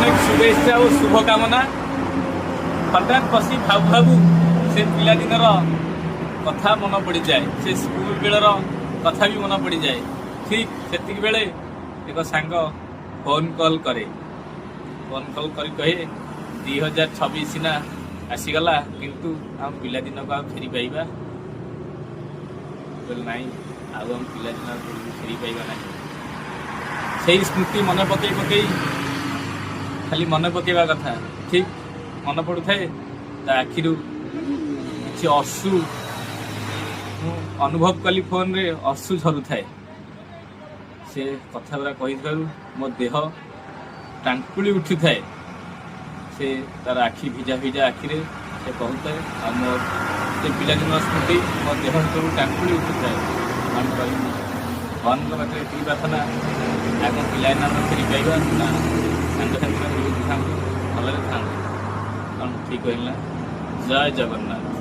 ଅନେକ ଶୁଭେଚ୍ଛା ଓ ଶୁଭକାମନା। ହଠାତ୍ ବସି ଭାବୁ ଭାବୁ ସେ ପିଲାଦିନର କଥା ମନେ ପଡ଼ିଯାଏ, ସେ ସ୍କୁଲ ବେଳର କଥା ବି ମନେ ପଡ଼ିଯାଏ। ଠିକ୍ ସେତିକି ବେଳେ ଏକ ସାଙ୍ଗ ଫୋନ୍ କଲ୍ କରେ। ଫୋନ୍ କଲ୍ କରି କହେ, 2026 ସିନା ଆସିଗଲା, କିନ୍ତୁ ଆମ ପିଲାଦିନକୁ ଆଉ ଫେରି ପାଇବା? କହିଲେ, ନାଇଁ, ଆଉ ଆମ ପିଲାଦିନ ଆଉ ଫେରି ପାଇବା ନାହିଁ। ସେଇ ସ୍ମୃତି ମନେ ପକେଇ ପକେଇ ଖାଲି ମନେ ପକେଇବା କଥା। ଠିକ୍ ମନେ ପଡୁଥାଏ, ତା ଆଖିରୁ କିଛି ଅଶ୍ରୁ ମୁଁ ଅନୁଭବ କଲି। ଫୋନରେ ଅଶ୍ରୁ ଝରୁଥାଏ। ସେ କଥା ଗୁଡ଼ା କହିଥିବାରୁ ମୋ ଦେହ ଟାଙ୍କୁଳି ଉଠୁଥାଏ। ସେ ତାର ଆଖି ଭିଜା ଭିଜା ଆଖିରେ ସେ କହୁଥାଏ ଆଉ ମୋ ସେ ପିଲାଦିନର ସ୍ମୃତି ମୋ ଦେହ ଭିତରୁ ଟାଙ୍କୁଳି ଉଠୁଥାଏ। କ'ଣ କହିବି? ଭଗବାନଙ୍କ ପାଖରେ ଏତିକି ପ୍ରାର୍ଥନା, ଆଉ କ'ଣ ପିଲାଦିନ ଆମେ ଫେରି ପାଇବା ନା? ସାଙ୍ଗସାଥି ମାନେ ଥାନ୍ତୁ, ଭଲରେ ଥାନ୍ତୁ। କ'ଣ ଠିକ୍ କହିଲି ନା? ଜୟ ଜଗନ୍ନାଥ।